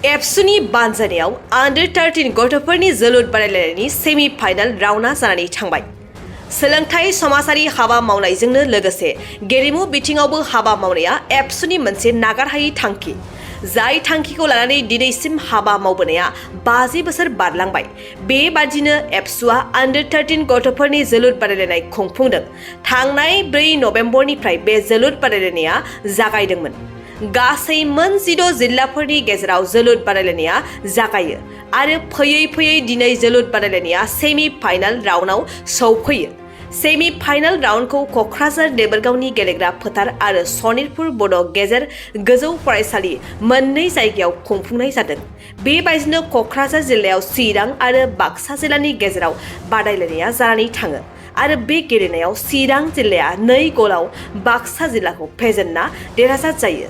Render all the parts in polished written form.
एबसुनि बानजायनायाव आन्डार 13 गथ'फोरनि जोलुर बादायलायनायनि सेमि फाइनाल राउन्डआ जानानै थांबाय। सोलोंथाइ समाजारि हाबा मावनायजोंनो लोगोसे गेलेमु बिथिङावबो हाबा मावनाया एबसुनि मोनसे नागारहायै थांखि। जाय थांखिखौ लानानै दिनैसिम हाबा मावबोनाया 50 बोसोर बारलांबाय। बेबादिनो एबसुआ आन्डार 13 गथ'फोरनि जोलुर बादायलायनाय खुंफुंदों। थांनाय 4 नबेम्बरनिफ्राय बे जोलुर बादायलायनाया जागायदोंमोन। गासै मोन 16 जिल्लाफोरनि गेजेराव जोलुर बादायलायनाया जागायो आरो फैयै दिनै जोलुर बादायलायनाया सेमि फाइनाल राउन्डआव सौफैयो। सेमि फाइनाल राउन्डखौ क'क्राझार देबोरगावनि गेलेग्रा फोथार आरो सनितपुर बड' गेजेर गोजौ फरायसालि मोननै जायगायाव खुंफुंनाय जादों। बेबायदिनो क'क्राझार जिल्लायाव चिरां आरो बाक्सा जिल्लानि गेजेराव बादायलायनाया जानानै थाङो आरो बे गेलेनायाव चिरां जिल्लाया 2 गलाव बाक्सा जिल्लाखौ फेजेनना देरहासार जायो।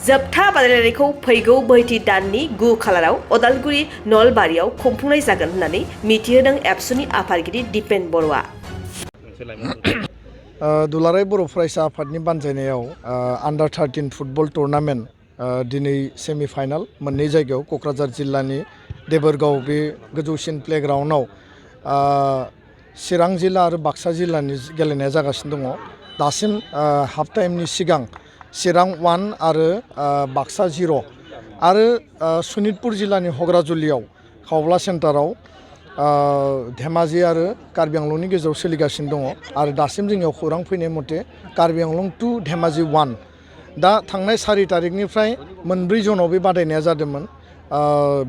जोबथा बादायलायनायखौ फैगौ बोहैथि दाननि 9 खालाराव अदालगुरि नलबारियाव खुंफुंनाय जागोन होननानै मिथिहोदों एबसुनि आफादगिरि दिपेन बर'आ। दुलाराय बर' फरायसा आफादनि बानजायनायाव आन्डार 13 फुटबल टुर्नामेन्ट दिनै सेमि फाइनाल मोननै जायगायाव क'क्राझार जिल्लानि देबोरगाव बे गोजौसिन प्लेग्राउन्डआव चिरां जिल्ला आरो बाक्सा जिल्लानि गेलेनाया जागासिनो दङ। दासिम हाफ टाइमनि सिगां चिरां 1 आरो बाक्सा 0 आरो सनितपुर जिल्लानि हग्राजुलियाव खावब्ला सेन्टाराव धेमाजि आरो कार्बि आंलंनि गेजेराव सोलिगासिनो दङ आरो दासिम जोंनियाव खौरां फैनाय मथे कार्बि आंलं 2 धेमाजि 1 दा थांनाय 4 तारिखनिफ्राय मोनब्रै जनाव बे बादायनाया जादोंमोन।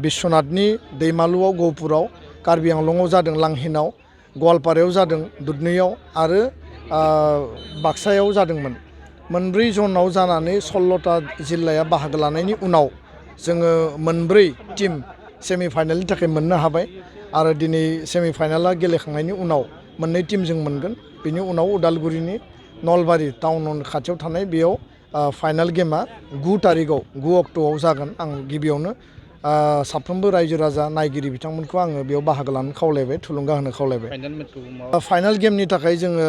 बिश्वनाथनि दैमालुआव गहपुराव, कार्बि आंलंआव जादों लांहिनाव, गवालपारायाव जादों दुधनैयाव आरो बाक्सायाव जादोंमोन। मोनब्रै जनाव जानानै 16टा जिल्लाया बाहागो लानायनि उनाव जोङो मोनब्रै टीम सेमि फाइनालनि थाखाय मोननो हाबाय आरो दिनै सेमि फाइनाला गेलेखांनायनि उनाव मोननै टीम जों मोनगोन। बेनि उनाव उदालगुरिनि नलबारि टाउन खाथियाव थानाय बेयाव फाइनाल गेमा 9 तारिखआव 9 अक्ट'आव जागोन। आं गिबियावनो साफ्रोमबो रायजो राजा नायगिरि बिथांमोनखौ आङो बेयाव बाहागो लानो खावलायबाय, थुलुंगा होनो खावलायबाय। फाइनाल गेमनि थाखाय जोङो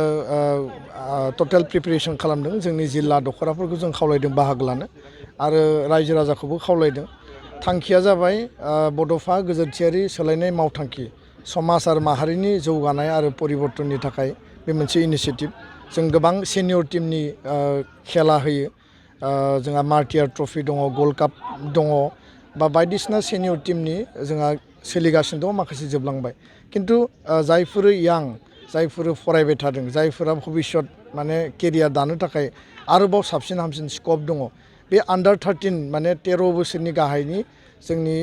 टटेल प्रिपेरेसन खालामदों। जोंनि जिल्ला दख'राफोरखौ जों खावलायदों बाहागो लानो आरो रायजो राजाखौबो खावलायदों। थांखिया जाबाय बड'फा गोजोरथियारि सोलायनाय मावथांखि, समाज आरो माहारिनि जौगानाय आरो परिबर्तननि थाखाय बे मोनसे इनिसियेटिभ। जों गोबां सिनियर टीमनि खेला होयो। जोंहा मार्टियार ट्रफि दङ, गल्ड काप दङ बा बायदिसिना सिनियर टीमनि जोंहा सोलिगासिनो दङ, माखासे जोबलांबाय। खिन्थु जायफोर यां, जायफोर फरायबाय थादों, जायफोरा भबिष्यत माने केरियार दानो थाखाय आरोबाव साबसिन हामसिन स्कप दङ, बे आन्डार 13 माने 13 बोसोरनि गाहायनि जोंनि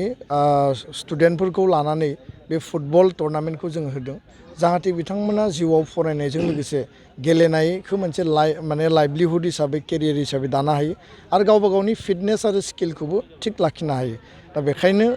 स्टुडेन्टफोरखौ लानानै बे फुटबल टुर्नामेन्टखौ जों होदों। जाहाथे बिथांमोना जिउआव फरायनायजों लोगोसे गेलेनायखौ मोनसे माने लाइभलिहुड हिसाबै केरियार हिसाबै दानो हायो आरो गावबा गावनि फिटनेस आरो स्किलखौबो थिग लाखिनो हायो। दा बेखायनो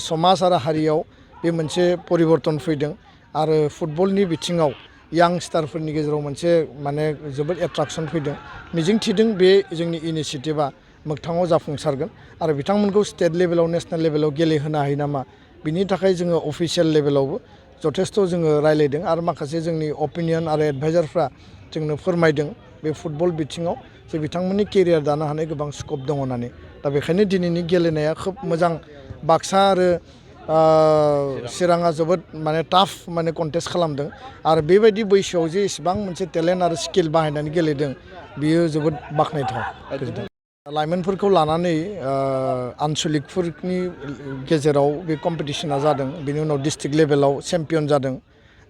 समाज आरो हारियाव बे मोनसे परिबर्तन फैदों आरो फुटबलनि बिथिङाव यांस्टारफोरनि गेजेराव मोनसे माने जोबोद एट्राकसन फैदों। मिजिं थिदों बे जोंनि इनिसियेटिभा मोगथाङाव जाफुंसारगोन आरो बिथांमोनखौ स्टेट लेभेलाव, नेसनेल लेभेलाव गेलेहोनो हायो नामा, बिनि थाखाय जोङो अफिसियेल लेभेलावबो जथेस्थ' जोङो रायलायदों आरो माखासे जोंनि अपिनियन आरो एडभाइजारफ्रा जोंनो फोरमायदों बे फुटबल बिथिङाव जे बिथांमोननि केरियार दानो हानाय गोबां स्कप दङ होननानै। दा बेखायनो दिनैनि गेलेनाया खोब मोजां। बाक्सा आरो चिराङा जोबोद माने टाफ माने कन्टेस्ट खालामदों आरो बेबायदि बैसोआव जे इसेबां मोनसे टेलेन्ट आरो स्किल बाहायनानै गेलेदों बियो जोबोद बाख्नायथाव। लाइमोनफोरखौ लानानै आनसलिकफोरनि गेजेराव बे कम्पिटिसना जादों। बेनि उनाव डिस्ट्रिक्ट लेभेलाव चेम्पियन जादों।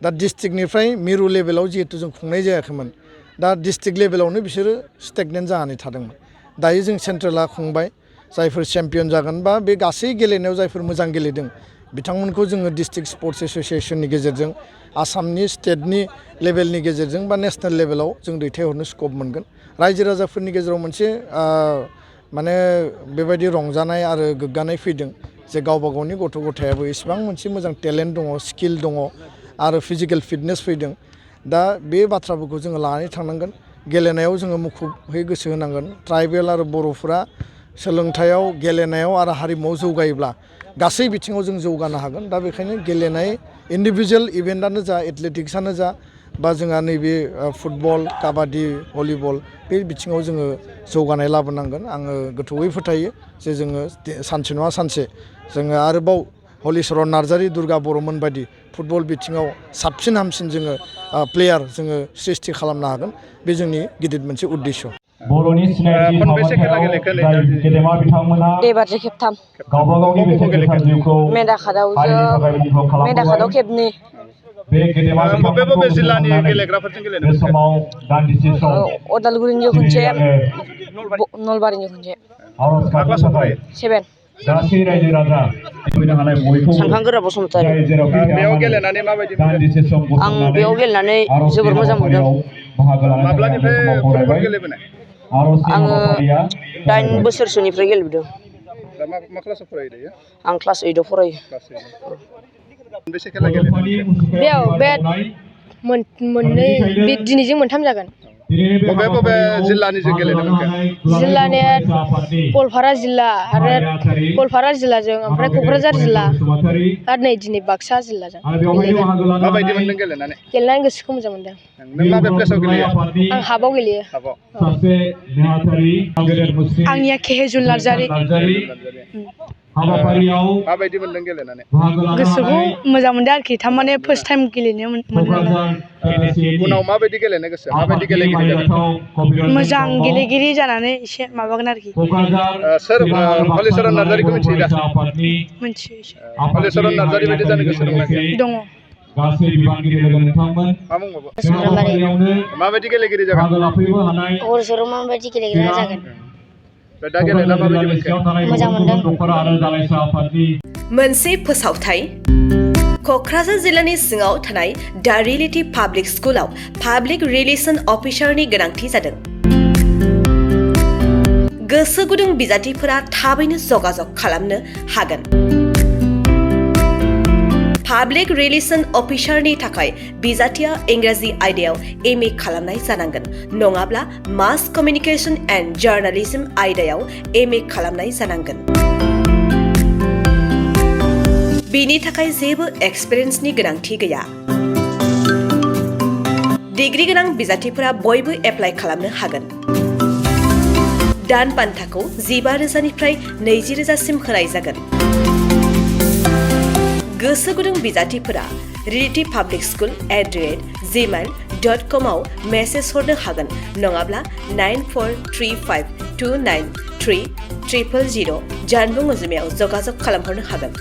दा डिस्ट्रिक्टनिफ्राय मिरु लेभेलाव जिहेतु जों खुंनाय जायाखैमोन, दा डिस्ट्रिक्ट लेभेलावनो बिसोरो स्टेगनेन्ट जानानै थादोंमोन। दायो जों सेन्ट्रेला खुंबाय। जायफोर चेम्पियन जागोन बा बे गासै गेलेनायाव जायफोर मोजां गेलेदों बिथांमोनखौ जोङो डिस्ट्रिक्ट स्पर्ट्स एस'सियेसननि गेजेरजों, आसामनि स्टेटनि लेभेलनि गेजेरजों बा नेसनेल लेभेलाव जों दैथायहरनो स्कप मोनगोन। रायजो राजाफोरनि गेजेराव मोनसे माने बेबायदि रंजानाय आरो गोग्गानाय फैदों जे गावबा गावनि गथ' गथायाबो इसेबां मोनसे मोजां टेलेन्ट दङ, स्किल दङ आरो फिजिकेल फिटनेस फैदों। दा बे बाथ्राफोरखौ जोङो लानानै थांनांगोन। गेलेनायाव जोङो मुखुबै गोसो होनांगोन। ट्राइबेल आरो बर'फोरा सोलोंथायाव, गेलेनायाव आरो हारिमुआव जौगायोब्ला गासै बिथिङाव जों जौगानो हागोन। दा बेखायनो गेलेनाय इन्डिभिजुवेल इभेन्टआनो जा, एथलेटिक्सआनो जा बा जोंहा नैबे फुटबल काबादि भलिबल बे बिथिङाव जोङो जौगानाय लाबोनांगोन आङो गोथौयै फोथायो जे जोङो सानसे नङा सानसे जोङो आरोबाव हलिचरन नार्जारि दुर्गा बर'मोन बायदि फुटबल बिथिङाव साबसिन हामसिन जोङो प्लेयार जोङो सृष्टि खालामनो हागोन बे जोंनि गिदिर मोनसे उद्देश्य बर'नि सिनायथि हाबाफारियाव गेदेमा बिथांमोना बेबारजों खेबथाम गावबा गावनि बेसेन गोसा जिउखौ मेदाखादाव हारिनि थाखाय बिनिखौ मेदाखादाव खालामबोबाय खेबनै बे गेदेमा बिथांमोनखौ गोसोखांनानै बे समाव दान्दिसे सम अदालगुरिनि खनसे सिबियानो नलबारिनि खनसे आर'ज गाबनो थाखाय 7 गासै रायजो राजा फैनो हानाय बयखौबो सानखांगोरा बसुमतारी जाय जेरावखि थाया मानो दान्दिसे सम आं बेयाव गेलेनानै आर'जनि जोबोर मोजां मोनदों हाबाफारियाव बाहागो लानो थाखाय बे समाव फरायबाय आर'जनि आङो हाबाफारिया 8 बोसोरसोनिफ्राय गेलेबोदों मा क्लासाव फरायो दायो आं क्लास 8 आव फरायो बेसे खेला गेलेनो बेयाव बेट मोननै दिनैजों मोनथाम जागोन बबे जिल्लानिजों गेलेनो मोनखो जिल्लानिया गवालपारा जिल्ला आरो गवालपारा जिल्लाजों ओमफ्राय क'क्राझार जिल्ला आरो नै दिनै बाक्सा जिल्लाजों माबायदि मोनदों गेलेनानै गेलेनानै गोसोखौ मोजां मोनदों नों माबे प्लेसाव गेलेयो आं हाबाव गेलेयो हाबाव आंनिया केहेजुल नार्जारि हाबाफारियाव माबायदि मोनदों गेलेनानै गोसोखौ मोजां मोनदों आरोखि थारमाने फार्स्ट टाइम गेलेनो मोननानै उनाव माबायदि गेलेनो गोसो माबायदि गेलेगिरि जागोन मोजां गेलेगिरि जानानै एसे माबागोन आरोखि सोर हलिचरन नार्जारिखौ मिथियो दा मोनथियो एसे हलिचरन नार्जारि बायदि जानो गोसो दंना गैया दङ गासै बिबानगिरि लोगो नोंथांमोन मा बुंबावो हाबाफारियावनो माबायदि गेलेगिरि जागोन बाहागो लाफैनो हानाय हरसराव माबायदि गेलेग्रा जागोन बे दा गेलेना माबायदि मोनखो मोजां मोनदों। दख'रा आरो दालाइसा आफादनि मोनसे फोसावथाय क'क्राझार जिल्लानि सिङाव थानाय दा रियेलिटी पाब्लिक स्कुलाव पाब्लिक रिलेसन अफिसारनि गोनांथि जादों गोसो गुदुं बिजाथिफोरा थाबैनो जगाजग खालामनो हागोन पाब्लिक रिलेसन अफिसारनि थाखाय बिजाथिया इंराजि आयदायाव MA खालामनाय जानांगोन नङाब्ला मास कमिउनिकेशन एन्ड जार्नालिज्म आयदायाव MA खालामनाय जानांगोन बेनि थाखाय जेबो एक्सपिरियेन्सनि गोनांथि गैया डिग्री गोनां बिजाथिफोरा बयबो एप्लाइ खालामनो हागोन दान बान्थाखौ 15,000निफ्राय 20,000सिम होनाय जागोन गोसो गुदुं बिजाथिफोरा रियेलिटी पाब्लिक स्कुल @gmail.com आव मेसेज हरनो हागोन नङाब्ला 9435293000 जानबुं अनजिमायाव जगाजग खालामहरनो हागोन